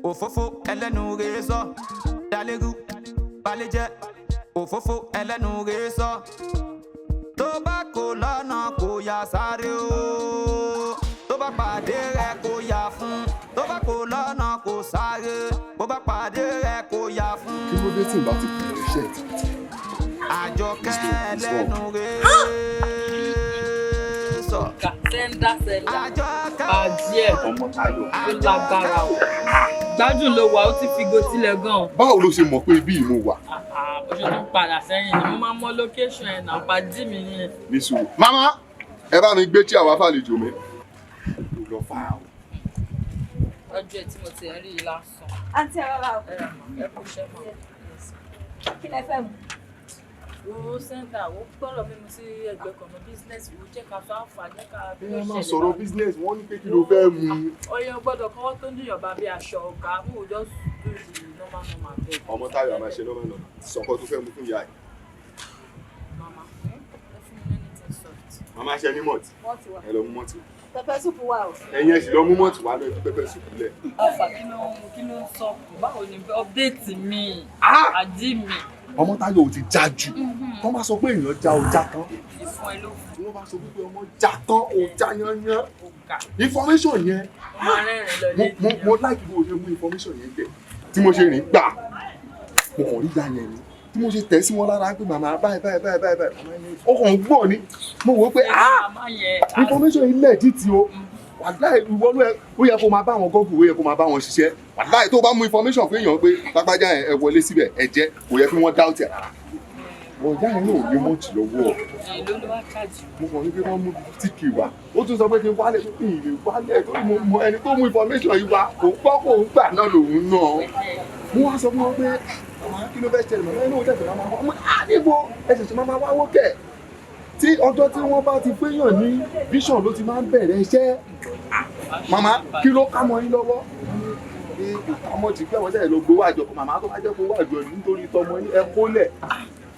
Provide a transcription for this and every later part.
Òfófó ẹlẹ́nu rẹ̀ sọ, dalérú balẹ̀jẹ́. Òfófó ẹlẹ́nu rẹ̀ sọ, tó bá kò lọ́nà kò yá sáré o, tó bá pàdé rẹ̀ kò yá fún, tó bá kò lọ́nà kò sáré, bó bá pàdé rẹ̀ kò yá fún. Kí ló dé tí n bá ti bẹ̀rẹ̀ iṣẹ́ títí? Àjọkẹ́ ẹlẹ́nu rẹ̀ sọ. Sẹ́ńdà sẹ́ńdà. Àjọkẹ́. Bàjẹ́. Ọmọ Táyọ̀. Ó lágbára o. Gbádùn ló wà, ó ti fi go tilẹ̀ gan. Báwo ló ṣe mọ̀ pé ibi mo wà? Ó ṣe tún padà sẹ́yìn ni mo máa ń mọ location ẹ̀ náà, pàdí mi ni. Ní sùúrù. Màmá, ẹ bá mi gbé tí àwa fàlejò mi. Ló lọ fà á o. Ọjọ́ ẹ̀ tí mo ti ẹ̀ rí i lásán. Àǹtí, ẹ rọra o. Ẹ rà mọ́, ẹ kú iṣẹ́ mọ́. Kí lẹ fẹ́ mu? Wo sẹ́ńdà, wo gbọ́dọ̀ mímu sí ẹgbẹ́ kan ní business, wo jẹ́ ká fẹ́ àǹfà, jẹ́ ká bí Ẹ ó máa ṣẹlẹ̀ sọ̀rọ̀ báyìí. business, wọ́n ní pé kí ló fẹ́ mu. Ọyọ gbọ́dọ̀ kọ́wọ́ tó ń dìyàn bá bí aṣọ ọ̀gá mú o, just do the normal normal bẹ́ẹ̀. Ọmọ Táyọ̀, a máa ṣe normal normal. Sọ̀kọ́ tó fẹ́ mu fún ìyá ẹ̀. Mama, ẹ fún mi ní anything soft. Màmá, ṣe ní malt? Wọ́n ti wà. Ẹ lọ mú malt. Pepper soup wà o. Ẹ̀yin ẹ sì lọ mú malt wá lọ fi pepper soup lẹ̀. Alfa, kí ló ń sọ? Báwo ni update mi? Àdí mi. Ọmọ Táyọ̀, ò ti já jù. Tó bá sọ pé èèyàn já, o já tán. Ìfún ẹ ló fún. Tí wọ́n bá sọ pé ọmọ já tán, o já yányán. Ọ̀gá. Information yẹn. Ó máa rẹ́rìn lọ Mo lé. mo like bó o ṣe mú information yẹn tẹ̀. Tí mo ṣe rìn gbà, mo kàn rí ìyá yẹn ni. Tí mo ṣe tẹ̀ sí wọn lára pé màmá, báyìí báyìí báyìí báyìí báyìí, màmá yẹn ó kàn ń gbọ́ ni. Mo wò ó pé, ah, Màmá yẹn. information yìí legit o. Wàláì, ìwọ ló yẹ, ó yẹ kó máa bá àwọn Google, ó yẹ kó máa bá wọn ṣiṣẹ́. Wàláì, tó bá mú information fún èèyàn pé lágbájá yẹn, ẹ wọlé síbẹ̀, ẹ jẹ́ kò yẹ kí wọ́n doubt ẹ̀ rárá. Wọ́n ìyá yẹn náà ò ní mọ́ọ̀tì lọ́wọ́. Èló ló wá charge? Mo kàn ní pé wọ́n mú 50K wá. Ó tún sọ pé kí n wálẹ̀, tó kí n lè wálẹ̀ torí mo mọ ẹni tó mú information yìí wá, kò gbọ́ kò ń gbà náà lòun náà. Mo wá sọ fún wọn pé màmá, kí ló fẹ́ ṣẹlẹ̀? Màmá yẹn náà ó tẹ̀sẹ̀ máa wá. Mo ní, ah, níbo ẹ ṣẹ̀ṣẹ̀ máa wá wókẹ̀? Tí ọjọ́ tí wọ́n bá ti fẹ́yàn ní vision ló ti máa ń bẹ̀rẹ̀ iṣẹ́. Màmá, kí ló ká mọ́ yín lọ́wọ́? Ọmọ tí pé wọ́n ṣẹ̀ṣẹ̀ lọ gbowó àjọ. Màmá, tó bá jẹ́ kó wà jọ nítorí tọmọ yín, ẹ kólẹ̀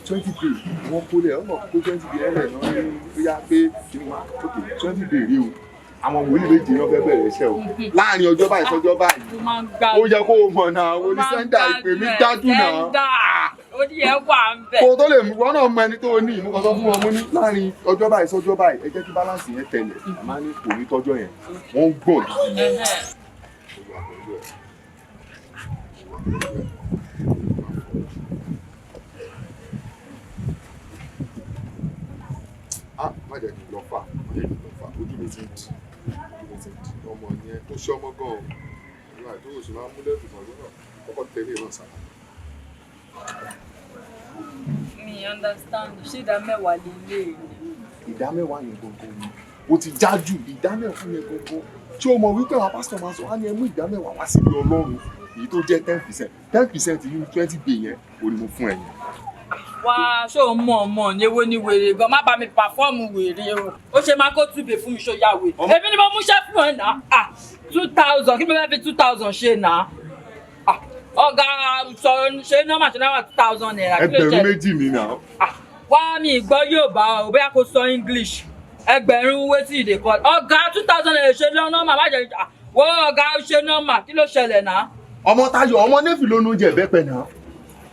20 bay. Wọ́n kólẹ̀, ọmọ kó 20 bay ẹlẹ̀ náà ní bóyá pé kí ni wọ́n. Ok, 20 bay rí o. Àwọn wòlíì méje náà fẹ́ bẹ̀rẹ̀ iṣẹ́ o láàrin ọjọ́ báyìí sọjọ́ báyìí. Mo máa ń gbá. Ó yẹ kó o mọ̀ náà, o ní sẹ́ńdà ìpè mí dájú náà. Ó ní ẹ wà ń bẹ̀. Kó o tó lè mú wọn náà mọ ẹni tó o ní ìmú kan sọ fún wọn. Mú ní láàrin ọjọ́ báyìí sọjọ́ báyìí, ẹ jẹ́ kí balance yẹn tẹ̀lẹ̀. Màmá ní kò ní tọ́jọ́ yẹn, wọ́n ń gbọ̀n gidi. Olúwa pẹ̀lú ẹ̀. Olúwa pẹ̀lú ẹ̀. Ah, má jẹ́ kí n lọ fà, má jẹ́ kí n lọ fà. Ojú mi ti ń dì, ojú mi ti ń dì. Ọmọ yẹn tó ṣe ọmọ gan-an ìwà tó oṣù máa ń mú lẹ́kùn kan lọ́nà kọ́kọ́ tẹ̀lé náà sára. Mi understand, ṣé ìdá mẹ́wàá lè lé e ni? Ìdá mẹ́wàá yẹn gangan ni o ti já jù. Ìdá mẹ́wàá yẹn gangan, tí o mọ̀ wípé àwọn pásítọ̀ máa sọ wá ní ẹ mú ìdá mẹ́wàá wá síbi Ọlọ́run, èyí tó jẹ́ 10%, 10% nínú 20 bay yẹn, o ní mo fún ẹ yẹn. Wá, ṣé o mọ̀ ọmọ ní ewé ní wèrè gan? Má bá mi perform wèrè o. Ó ṣe máa kó 2 bay fún mi, ṣó yá wèrè? Èmi ni mo múṣẹ́ fún ẹ náà. Ah, 2,000, kí ni mo fẹ́ fi 2,000 ṣe náà? Ah, ọ̀gá, sọ ṣe normal, ṣe normal, ₦2,000, kí ló ẹgbẹ̀rún ṣẹlẹ̀? méjì ni nà. Ah, wá, mi gbọ́ Yorùbá o, bóyá kò sọ English. Ẹgbẹ̀rún, wetin you dey call? Ọ̀gá, ₦2,000, ṣe normal, má jẹ́. Ah, wo ọ̀gá, ṣe normal, kí ló ṣẹlẹ̀ náà? Ọmọ Táyọ̀, ọmọ nẹ́fì ló ń oúnjẹ ìbẹ́pẹ náà.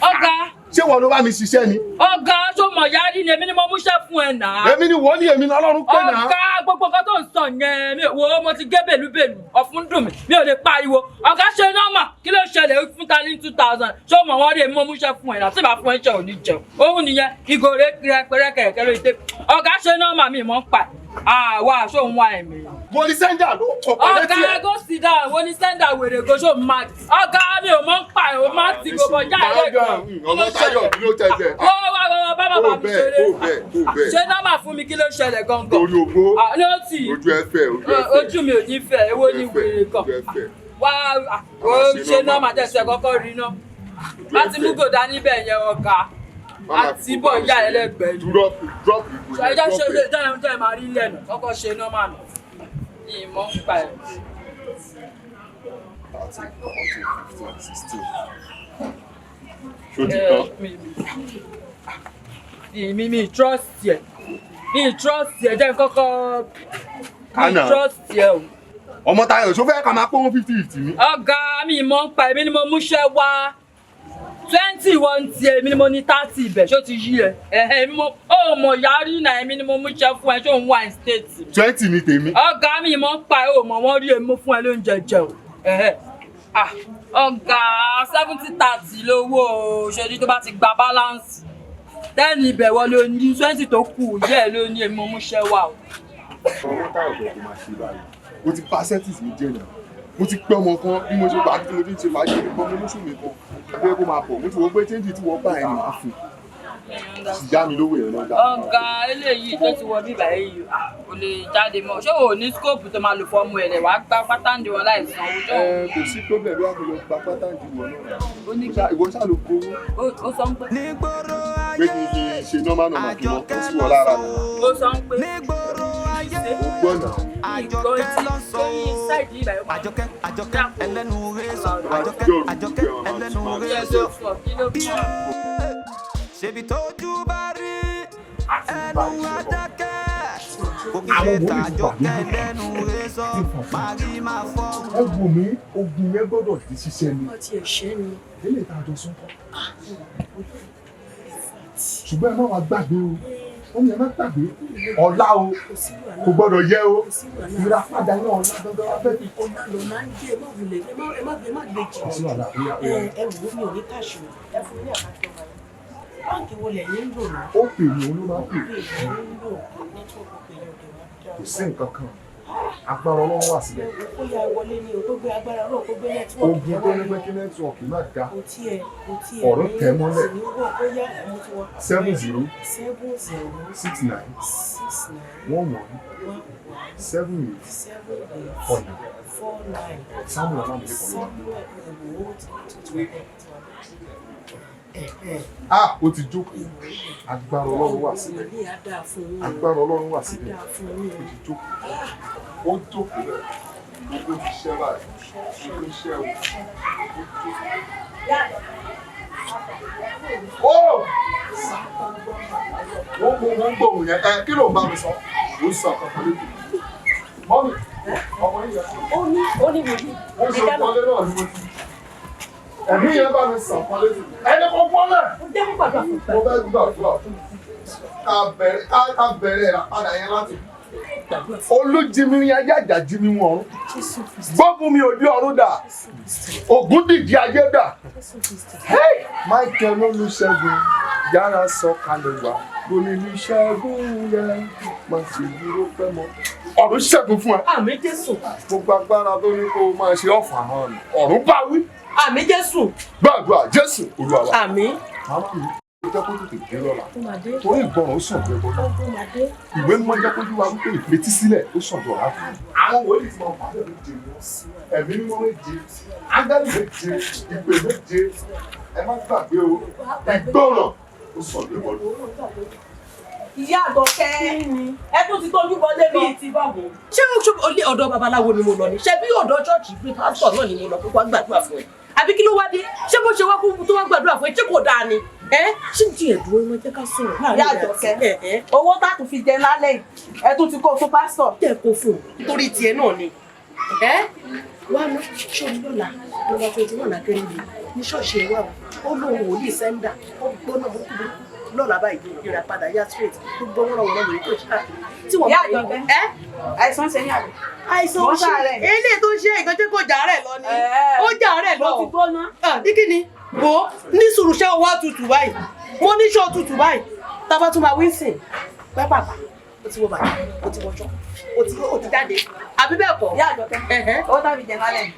Ọ̀gá. Ṣé wọn ló bá mi ṣiṣẹ́ ni? Ọ̀gá, ṣó mọ̀ yárí ni? Èmi ni mo múṣẹ́ fún ẹ náà. Èmi ni wọ́n ní, èmi ni Ọlọ́run pé náà. Ọ̀gá, gbogbo nǹkan tó ń sọ yẹn, mi ò wo, mo ti gé bèlúbèlú, ọ̀fun dùn mí, mi ò lè pariwo. Ọ̀gá, ṣe normal, kí ló ṣẹlẹ̀? Fún ta ní 2,000? Ṣé o mọ̀ wọ́n rí? Èmi mo múṣẹ́ fún ẹ náà, tí màá fún ẹ ṣe ò ní jẹun òun nìyẹn. Ìgò rẹ pẹrẹkẹrẹkẹ lórí tẹ. Ọ̀gá, ṣe normal, mi mọ̀ ń pa àwa, ṣó ń wá ẹ̀mí? Wọ́n ní sẹ́ńdà ló kọ̀ pẹ̀lẹ́ Ọ̀gá tiẹ̀. Go sit down. Wo ni sẹ́ńdà wèrè go, ṣó mad? Ọ̀gá, mi ò mọ̀ ń pa ẹ̀, o máa ti gbogbo já ilé kan. Ọmọ Táyọ̀, kí ló tẹ̀lé? Wọ́n wá wá bá bàbá mi Tó bẹ́ẹ̀, ṣeré. tó bẹ́ẹ̀, tó bẹ́ẹ̀. Ṣé normal fún mi, kí ló ṣẹlẹ̀ gangan? Torí ogbó. Ah, ní ó tì í. Ojú ẹ fẹ́, ojú ẹ fẹ́. Ojú mi ò ní fẹ́, èwo ni Ojú ẹ fẹ́, wèrè kan? ojú ẹ fẹ́. Wá ó, ṣe normal, tẹ̀sẹ̀ kọ́kọ́ rí ná. Láti mú gòdá níbẹ̀ yẹn, ọ̀gá. Àti bọ̀ yá ẹlẹ́gbẹ̀ẹ́. Drop, drop ìgò yẹn, Ẹjọ́ ṣe drop ẹ̀. jẹ́ jẹ́ máa rí lẹ́nu kọ́kọ́ ṣe normal nù. Ìmọ̀ ń pa ẹ̀. 13, 14, 15, 16. Ṣó ti tán? Mi trust yẹ. Mi trust yẹ, jẹ́ kọ́kọ́. Mi Kánà. trust yẹ o. Ọmọ Táyọ̀, ṣó fẹ́ ká máa pé 150 50 ni? Ọ̀gá mi mọ̀ ń pa, èmi ni mo múṣẹ́ wá. 20 wọ́n ti, èmi ni mo ní 30 ibẹ̀, ṣó ti yí ẹ? Ẹ̀hẹ́, èmi mo ó mọ̀ yarí náà, èmi ni mo múṣẹ́ fún ẹ, ṣó ń wá ní state. 20 ni tèmi. Ọ̀gá mi mọ̀ ń pa ẹ, ò mọ̀ wọ́n rí, èmi mo fún ẹ lóúnjẹ jẹ o. Ẹ̀hẹ́. Ah, ọ̀gá, 70-30 lówó o, ṣe ní tó bá ti gba balance. 10 ibẹ̀ wọ́n ló ní, 20 tó kù yẹ́ ẹ ló ní, èmi mo múṣẹ́ wá o. Ọmọ Táyọ̀ kò máa ṣe báyìí. Mo ti pa settings mi jẹ́ náà. Mo ti pẹ́ ọmọ kan bí mo ṣe wà tí mo ti ń ṣe fàájì nípa ọmọ olóṣù mi kan. Ẹgbẹ́ kó máa bọ̀. Mo ti wọ pé change tí wọ́n bá ẹ̀ ní máa fún. Sì já mi lówó yẹn náà dá. Ọ̀gá, eléyìí tó ti wọ bíbá yìí, ah, kò lè jáde mọ́. Ṣé o ní scope tó máa lò fọ́ọ̀mù ẹ̀ lẹ̀ wàá gbá pátánì wọn láì sanwó jọ? Ẹ kò sí problem bí wàá fi lọ gba pátánì wọn náà. Ó ní kí Ìwọ ṣáà ló gbowó. Ó sọ ń pé Nígboro Pé ayé kí n ṣe normal normal kí n lọ kó sí wọn lára náà. Ó sọ ń pé Nígboro ayé Ó gbọ́ náà. Àjọkẹ́ ló ń sọ lórí side yìí báyìí ó máa Àjọkẹ́, Àjọkẹ́ ẹlẹ́nu rẹ̀ sọ. Àjọkẹ́, Àjọkẹ́ ẹlẹ́nu kí rẹ̀ ẹ sọ. ló sọ, kí ló bí? Ṣebí tójú bá rí ẹnu adákẹ́ kò kí Àwọn ṣe wòlíì ti wà tàjọkẹ́ nínú lẹ́nu rẹ̀ sọ máa rí máa fọ́. Ẹ wò mí, ogun yẹn gbọ́dọ̀ di ṣiṣẹ́ ni. Wọ́n ti ẹ̀ ṣẹ́ ni. Eléyìí tá a jọ sún kọ́. Ṣùgbọ́n ẹ má wàá gbàgbé o. Wọ́n ní ẹ má gbàgbé. Ọ̀la o, Kò sí wàhálà. kò gbọ́dọ̀ yẹ o. Kò sí wàhálà. Ìràpadà yẹn ọ̀la dandan wá fẹ́ fi. Ọ̀la lọ́la ń jẹ́, ẹ má wulẹ̀, ẹ má gbé jì. Kò sí wàhálà, ó yá, ó Ẹ yá. ẹ wò ó, mi ò ní cash o. Ẹ fún mi ní account number yín. Báńkì wo lẹ̀yin ń lò náà? Ó pè mí, òun ló máa pè. Pé ìlú ń lò network pé yẹn ò dé wá dá. Kò sí nǹkan kan. Agbára Ọlọ́run wà síbẹ̀. Ẹ wò ó yá wọlé ní o, tó gbé agbára náà, kó gbé network Ogun tó ní pé kí network má da. Kò tiẹ̀ kò tiẹ̀ Ọ̀rọ̀ ní tẹ̀ mọ́lẹ̀. kò sí ní wọ̀, ó yá, mo ti wọ. 70 70 69 69 11 11 78 78 49. 49. Samuel Ọlámilékan ló wà. Samuel, ẹ̀wò ó ti ti wà bẹ́ẹ̀, ti wà bẹ́ẹ̀. Ah, ó ti jókòó. Agbára Ọlọ́run wà síbẹ̀. Ilé á dáa fún yín o. Agbára Ọlọ́run wà Á síbẹ̀. dáa fún yín Ó o. ti jókòó. Ó jókòó bẹ́ẹ̀. Gbogbo ti ṣẹ́ báyìí. Gbogbo ṣẹ́ o. Ó jókòó. Ó! Wọ́n mú wọn gbóhùn yẹn. Ẹ kí ló ń bá mi sọ? Ó sọ kankan létí. Mummy, ọmọ yìí yẹn. Ó ní wòlíì. Ó ṣe wọlé náà ní mo ti. Ẹ̀mí yẹn bá mi sàn kan létí. Ẹni kò wọlé. Ó jẹ́ kó gbàgbà fún Mo fẹ́ gbàdúrà fún ká bẹ̀rẹ̀ ká bẹ̀rẹ̀ ìràpadà yẹn láti. Gbàdúrà fún Olújimi ayé àjàjimi wọn ọ̀run. Jésù Kristi. Gbógun mi òdi ọ̀run dà. Jésù Kristi. Ògún dìjì ayé dà. Jésù Kristi. Michael Olúṣẹ́gun yára sọ̀kalẹ̀ wá. Olùṣègùn rẹ̀ má ṣe dúró pẹ́ mọ́. Ọ̀run ṣẹ́gun fún ẹ. Àmín Jésù. Gbogbo agbára tó ní kó o máa ṣe ọ̀fà hàn ní. Ọ̀run bá wí. Àmín Jésù. Gbàdúrà, Jésù Olúwa wa. Àmín. Màmá mi, ó jẹ́ kó tètè dé lọ́la. Ó máa dé. Torí ìgbọràn ó sàn ju ẹbọ lọ. Ó máa dé. Ìwé mímọ́ jẹ́ kó yé wa wípé ìfetísílẹ̀ ó sàn ju ọ̀rá fún. Àwọn wòlíì tí wọ́n bá bẹ̀rẹ̀ méje ni wọ́n. Ẹ̀mí mímọ́ méje, áńgẹ́lì méje, ìpè méje. Ẹ má gbàgbé o, ìgbọràn ó sàn ju ẹbọ lọ. Ìyá Àjọkẹ́, ẹ tún ti tójú bọlé lọ. Bíi ti báwo? Ṣé ṣé olè ọ̀dọ̀ babaláwo ni mo lọ ni? Ṣé bí ọ̀dọ̀ ṣọ́ọ̀ṣì pé pásítọ̀ náà ni mo lọ kó wá gbàdúrà fún ẹ? Àbí kí ló wá dé? Ṣé bó ṣe wá kó tó wá gbàdúrà fún ẹ? Ṣé kò dáa ni? Ẹ ṣé ń tiẹ̀ dúró iná, jẹ́ ká sọ̀rọ̀ láàrin Ìyá rẹ̀ Àjọkẹ́, ẹ ẹ owó tá a tún fi jẹ lálẹ́ yìí, ẹ tún ti kó fún pásítọ̀. Jẹ́ kó fún un torí tiẹ̀ náà ni. Ẹ wá ná, ṣé o ní lọ́la lọ́la 21 akéré mi ní ṣọ́ọ̀ṣì ẹ̀ wá o, ó lóun wòlíì sẹ́ńdà, ó gbóná burúkú burúkú lọ́la báyìí, ìràpadà yá straight, gbogbo wọn wọ̀rọ̀ wèrè tó ṣe káàkiri tí wọ́n Ìyá bá yẹ Àjọkẹ́, ẹ àìsàn ṣe ní àbí? Àìsàn Mo ń oṣù ṣàárẹ̀. eléyìí tó ń ṣe ìgbọ́njẹ́ kò jàárẹ̀ lọ ni. Ẹ̀ẹ́. Ó jàárẹ̀ lọ. Mo ti gbóná. Ní kí ni wo ní sùúrù, ṣé o wá tutù báyìí? Mo ní ṣé o tutù báyìí? Tábà tún máa wí sìn pẹ́pàpà, ó ti wọ bàtà, ó ti wọṣọ, ó ti jáde, àbí bẹ́ẹ̀ kọ́? Ìyá Àjọkẹ́, Ẹ̀hẹ́. owó tá a fi jẹ lálẹ́ yìí,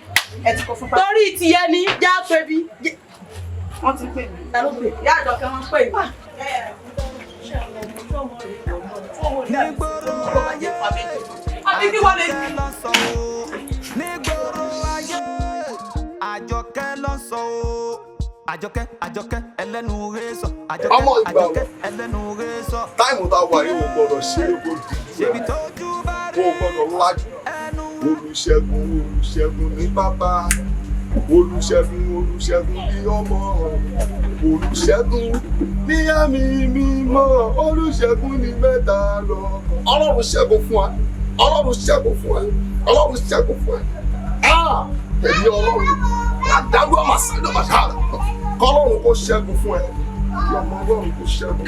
ẹ ti kó fún pásítọ̀. Torí tìyẹ ni, já pé bí. Wọ́n ti pè mí. Ta ló pè? Ìyá Àjọkẹ́, wọ́n pè mí. Nígboro ayé Àbí kí wọ́n lè Àjọkẹ́ ló ń sọ o. Nígboro ayé Àjọkẹ́ ló ń sọ o. Àjọkẹ́, Àjọkẹ́ ẹlẹ́nu rẹ̀ sọ. Àjọkẹ́, Ọmọ ìgbà wo? Àjọkẹ́ ẹlẹ́nu rẹ̀ sọ. Time tá a wà yìí, o gbọ́dọ̀ ṣe é kó dìjú Ṣebí ẹ̀. tójú bá O rí gbọ́dọ̀ lajú. ẹnu Olùṣègùn, Olùṣègùn ní bàbá. Olùṣègùn, Olùṣègùn ní ọmọ. Olùṣègùn ní ẹ̀mí mímọ́. Olùṣègùn ní mẹ́ta lọ. Ọlọ́run ṣẹ́gun fún wa. Ọlọ́run ṣẹ́gun fún wa. Ọlọ́run ṣẹ́gun fún ẹ. Ẹ̀mí Ọlọ́run àdàlú ọmọ sáré ọmọ sáré. Kọ́lọ́run kó ṣẹ́gun fún ẹ. Kí ọmọ Ọlọ́run kó ṣẹ́gun.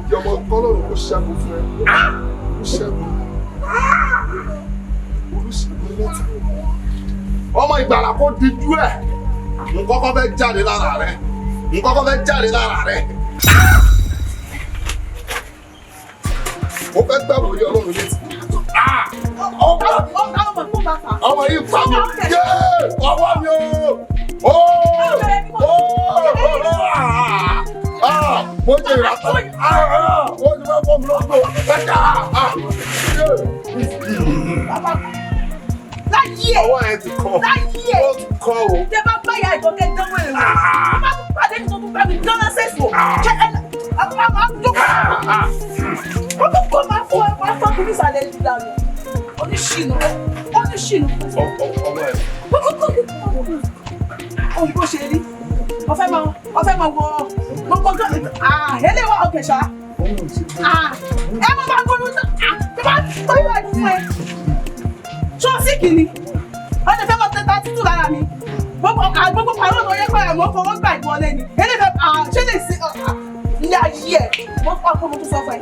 Kí ọmọ Ọlọ́run kó ṣẹ́gun fún ẹ. Kó ṣẹ́gun. Olùṣègùn mẹ́ta. Ọmọ ìgbàlà kó dijú ẹ̀. Nǹkan kan fẹ́ jáde lára rẹ. Nǹkan kan fẹ́ jáde lára rẹ. Mo fẹ́ gbà wòye Ọlọ́run létí. Ọmọ yìí pa mi. Yé! Ọwọ́ mi o! Mo jẹ ìràtọ̀. Mo ti fẹ́ fọ́ mi lọ́gbọ̀n. Láyé ẹ̀. Ọwọ́ ẹ ti kọ́. Láyé ẹ̀. Ó ti kọ́ o. Tẹ bá bá ìyá Àjọkẹ́ dánwó èrò. Mo bá tún pàdé mi tó tún bá mi dán lásẹ̀sì wò. Ṣé ẹ máa máa jókòó? Wọ́n tún kọ́ máa fọ́ ẹ máa fọ́ kí nísàlẹ̀ ìdànù. Oníṣìnà oníṣìnà. Ọwọ́ ẹ. Ohun bó ṣe rí. Ọ̀fẹ́ máa ọ̀fẹ́ máa wọ gbogbo nǹkan. Eléwà ọ̀kẹ́ ṣá. Ẹ má máa gbọ́dọ̀ ṣá. Tí bá tọ́jú ẹ̀ fún ẹ. Ṣé o sì kìíní? Ọ̀dẹ̀ fẹ́ máa tẹ́ta tútù lára mi. Gbogbo gbogbo pàrọ̀ tó yẹ kọ́ ẹ̀ mọ́ fọwọ́ gbà ìwọlé ni. Eléfẹ́ ṣé lè sí ilé ayé ẹ̀? Mo fọ́ ọkọ mo tún sọ fún ẹ.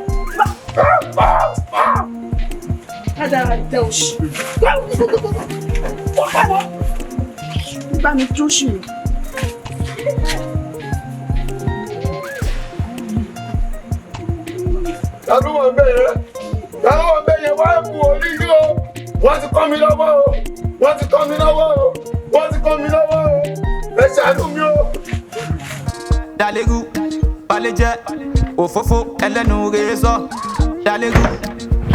Rádaràdà òṣì. Bá mi dúró sí mi. Tàbí wọ́n bẹ̀ yẹn. Tàbí wọ́n bẹ̀ yẹn wá ẹ̀kú orí yìí o. Wọ́n ti kọ́ mi lọ́wọ́ o. Wọ́n ti kọ́ mi lọ́wọ́ o. Wọ́n ti kọ́ mi lọ́wọ́ o. Ẹ ṣàánú mi o. Dalérú, balẹ̀jẹ́, òfófó ẹlẹ́nu rèé sọ. Dalérú,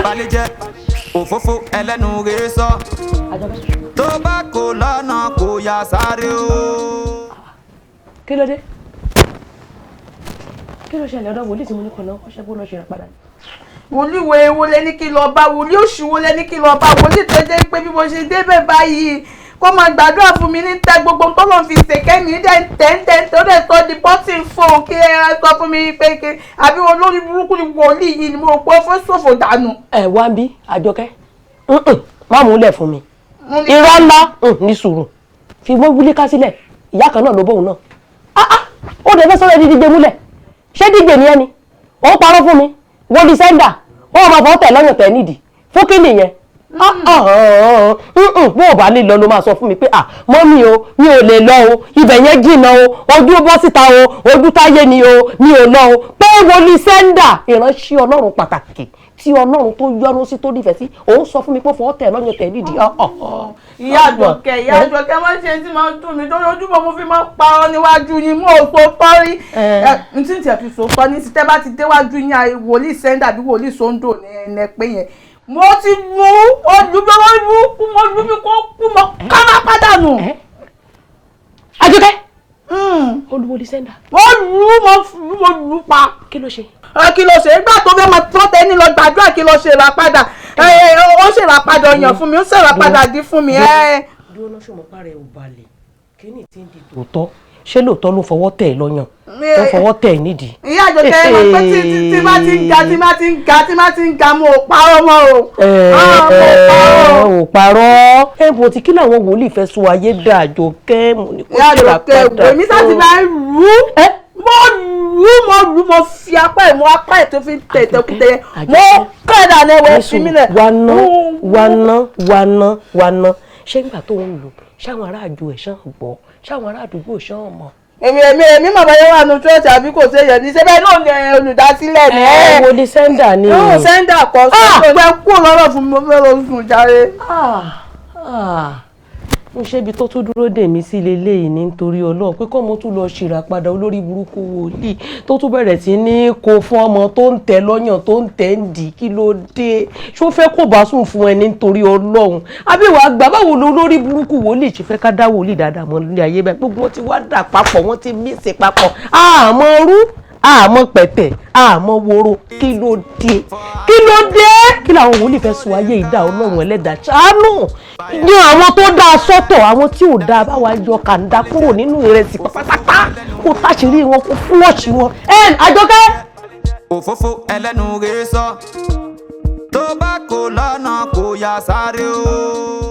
balẹ̀jẹ́, òfófó ẹlẹ́nu rèé sọ. Tó bá kò lọ́nà kò yá sáré o. Kí ló dé? Kí ló ṣẹlẹ̀ ọ̀dọ̀ wòlíì tí mo ní kọ̀ náà kọ́ṣẹ́ bó lọ ṣe rà padà? Wòlíì wo ewo lẹ ní kí lọ bá, wòlíì òṣì wo lẹ ní kí lọ bá, wòlíì tó jẹ́ pé bí mo ṣe débẹ̀ báyìí kó máa gbàdúrà fún mi ní tẹ gbogbo tó lọ́n fi ṣèkẹ́ mi dẹ̀ tẹ́ tẹ́ tó dẹ̀ sọ di bọ́tì fún kí ẹ sọ fún mi pé kí àbí olórí burúkú ni wòlíì yìí ni mo rò pé ó fẹ́ ṣòfò dànù. Ẹ wá ń bí Àjọkẹ́, má mú lẹ̀ fún mi. Irọ́ ńlá ní sùúrù fi wọ́n wúlé ká sílẹ̀, ìyá kan náà ló bóun náà. Ó dẹ̀ fẹ́ sọ́rọ́ ẹni dígbé múlẹ̀, ṣé dígbé ni ẹni? Ó parọ́ fún mi, wọ́n di sẹ́ńdà, ó máa fọ́ tẹ̀ lọ́yàn tẹ̀ nídìí, fún kí nìyẹn? Bó o bá lè lọ ló máa sọ fún mi pé mọ́mí o, mi ò lè lọ o, ibẹ̀ yẹn jìnnà o, ojú bọ́ síta o, ojú táyé ni o, mi ò lọ o. Pé wòlíì sẹ́ńdà, ìránṣẹ́ Ọlọ́run pàtàkì tí Ọlọ́run tó yọ́nú sí tó nífẹ̀ẹ́ sí, òun sọ fún mi pé fọwọ́ tẹ̀ lọ́yàn tẹ̀ nídìí. Ìyá Àjọkẹ́, ìyá Àjọkẹ́ máa ń ṣe tí máa ń dùn mí lórí ojúmọ́ mo fi máa ń parọ́ níwájú yín, mo ò so tọ́ rí. N tí ń tẹ̀ fi so tọ́ ní tẹ́ bá ti déwájú yín, wòlíì sẹ́ńdà bí wòlíì sóńdò ní ẹnẹ pé yẹn. Mo ti lu olùdókòwò burúkú, mo lu mi kó kú mọ ká má pàdánù. Àjọkẹ́, olùwòlì sẹ́ńdà. Mo lu mo lu pa. Kí ló ṣe? Kí ló ṣe? Nígbà tó fẹ́ máa tọ́ tẹ́ni lọ gbàdúrà kí ló ṣe ìràpadà. Ó ṣe ìràpadà ọyàn fún mi, ó ṣe ìràpadà dí fún mi. Dúró náà ṣùgbọ́n pàrẹ̀ ò balẹ̀, kí ni tí ń di tòótọ́? Ṣé lóòótọ́ ló fọwọ́ tẹ̀ lọ́yàn? Ó fọwọ́ tẹ̀ nídìí. Ìyá Àjọkẹ́ ẹ mọ̀ pé tí bá ti ń ga tí bá ti ń ga tí bá ti ń ga mo ò parọ́ mọ́ o. Ò parọ́. Ẹ bò tí kí làwọn wòlíì fẹ́ sọ ayé dà Àjọkẹ́ mo ní kó Ìyá ṣe Àjọkẹ́ ìràpadà. èmi sá ti máa ń rú. Mo rú mo rú mo fi apá ẹ̀ mo apá ẹ̀ tó fi tẹ̀ tẹ̀kútẹ̀ yẹn. Mo kẹ́dà ní ẹwẹ́ fi mí lẹ̀. Waná waná waná waná ṣé nígbà tó ń lò ṣáwọn ará àjò ẹ̀ ṣáà gbọ́ ṣáwọn ará àdúgbò ṣáà mọ̀. Èmi èmi èmi mọ̀ bá yẹn wà nù church àbí kò ṣe yẹn ní ṣẹ́bẹ̀ náà ni olùdásílẹ̀ ni. Ẹ wo ni sẹ́ńdà ni. Yóò sẹ́ńdà kọ́ sọ́dọ̀ pé kú lọ́rọ̀ fún mi mo fẹ́ lọ sùn jàre. Mo ṣébi tó tún dúró dè mí sí leléyìí nítorí Ọlọ́run pé kọ́mọ tún lọ ṣìràpadà olórí burúkú wòlíì tó tún bẹ̀rẹ̀ sí ní kó fún ọmọ tó ń tẹ lọ́yàn tó ń tẹ ń dì kí ló dé ṣó fẹ́ kó bá sùn fún ẹ nítorí Ọlọ́run àbí wàá gbà báwo lo olórí burúkú wòlíì ṣe fẹ́ ká dá wòlíì dáadáa mọ́ ní ayé bẹ́ẹ̀ gbogbo wọn ti wá dà papọ̀ wọ́n ti mísì papọ̀ àmọ́ rú àmọ́ pẹ̀tẹ̀ àmọ́ woro kí ló dé kí ló dé kí làwọn wòlíì fẹ́ sọ ayé ìdá Ọlọ́run ẹlẹ́dàá ṣàánú ní àwọn tó dáa sọ́tọ̀ àwọn tí ò dáa báwa yọ kàńdá kúrò nínú ìrẹsì pátápátá kó táṣìírí wọn kó fúlọ̀ṣì wọn. Ẹ Àjọkẹ́. Òfófó ẹlẹ́nu rèé sọ. Tó bá kò lọ́nà kò yá sáré o.